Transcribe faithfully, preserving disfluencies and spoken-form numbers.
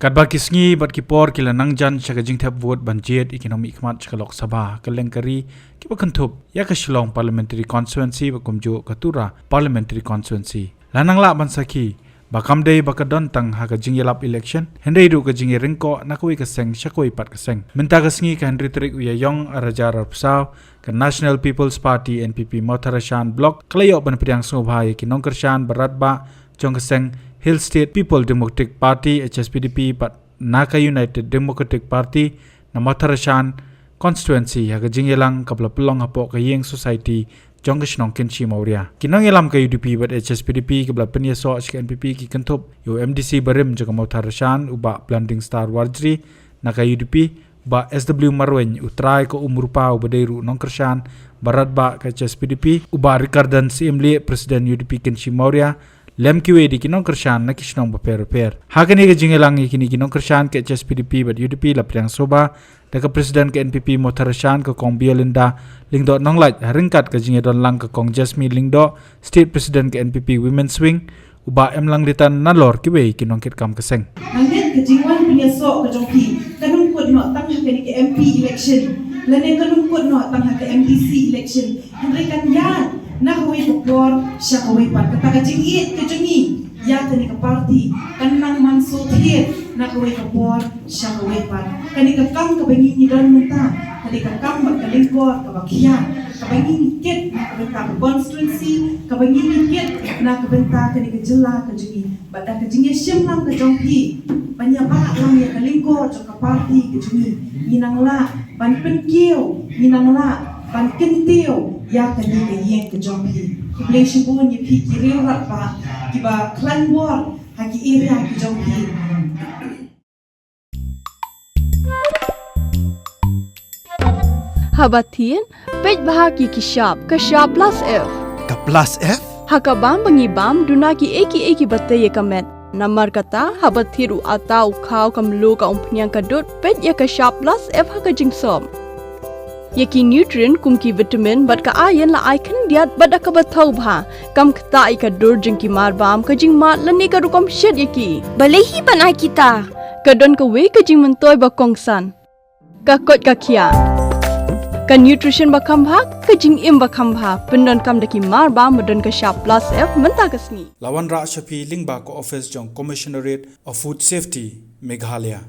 Katba ki sngi bad ki por ki la nang jan sha ka jingthep vote ban jied ïa ki nongmihkhmat sha ka Lok Sabha, ka lyngkari kiba kynthup ïa ka Shillong Parliamentary Constituency bad kumjuh ka Tura Parliamentary Constituency, la nang lah ban sakhi ba kam dei ba ka don tang ha ka jingïalap election, hynrei ruh ka jingïaryngkoh na kawei ka seng sha kawei pat ka seng. Mynta ka sngi ka hynriew tarik u Ïaïong ar hajar arphew saw, ka National People's Party, N P P, Mawthadraishan Block ka la ïoh ban pdiang sngewbha ïa ki nongkyrshan baratbah jong ka seng Hill State People Democratic Party, H S P D P, bad na ka United Democratic Party na Mawthadraishan Constituency ha ka jingïalang kaba la pynlong hapoh ka ïing society jong ka shnong Kynshi Mawria. Ki nongïalam ka U D P bad H S P D P kiba la pynïasoh sha ka N P P ki kynthup ïa u M D C barim jong ka Mawthadraishan, u Bah Blunding Star Warjri, na ka U D P, u Bah S W Marwein, u trai ka Umrupa uba dei ruh nongkyrshan baratbah ka H S P D P, u Bah Ricardan Syiemlieh, President U D P Kynshi Mawria, lem kiwei de ki nongkyrshan na ki shnong bapher bapher. Ha kane ka jingïalang ïa kine ki nongkyrshan ka H S P D P bad U D P la pdiang sngewbha da ka President ka N P P Mawthadraishan, ka Kong Biolinda Lyngdoh Nonglait, ha ryngkat ka jingïadonlang ka Kong Jasmine Lyngdoh, State President ka N P P Women's Wing, u Bah Emlanglitan, nalor kiwei ki nongkitkam ka seng. Nangta ka jingwan pynïasoh ka jong phi kam kut noh tang ha kane ka M P election, lane kam kut noh tang ha ka M D C election. Hynrei kan ïaid na kawei ka por sha kawei pat. Kata ka jingïeit ka jong ngi ïa kane ka party kan nang man shu thied na kawei ka por sha kawei pat. Kane ka kam kaba ngi ngi don mynta, kane ka kam bad ka lyngkor kaba khia, kaba ngi ngi kit na ka bynta ka constituency, kaba ngi ngi kit na ka bynta kane ka jylla ka jong ngi. Bad da ka jingïashim lang ka jong phi ban ïabah lang ïa ka lyngkor jong ka party ka jong ngi, ngi nang lah ban pynkiew, ngi nang lah ban kyntiew ïa kane ka ïing ka jong phi. Khublei shibun ïa phi ki riew rangbah kiba khlaiñ bor ha ki area ki jong phi. Haba thied, peit bha ki ki shap, ka shap plus F. Ka plus F? Ha ka bam ba ngi bam, duna ki ei ki ei kiba tei ïa ka met. Namar kata, haba thied u atta, u khaw, ka mluh, ka umphniang, ka dud, peit ïa ka shap plus F ha ka jingsop. Ïa ki nutrient kum ki vitamin bad ka iron la ai khyndiat bad da kaba thaw bha. Kam ktah ïa ka dur jong ki marbam, ka jingmad lane ka rukom shet ïa ki. Balei hi ban ai kita? Ka don kawei ka jingmyntoi ba kongsan. Ka koit ka khiah. Ka nutrition ba kham bha, ka jingim ba kham bha. Pyndonkam da ki marbam ba don ka shap plus F mynta ka sngi. La wanrah sha phi lyngba ka office jong Commissionerate of Food Safety, Meghalaya.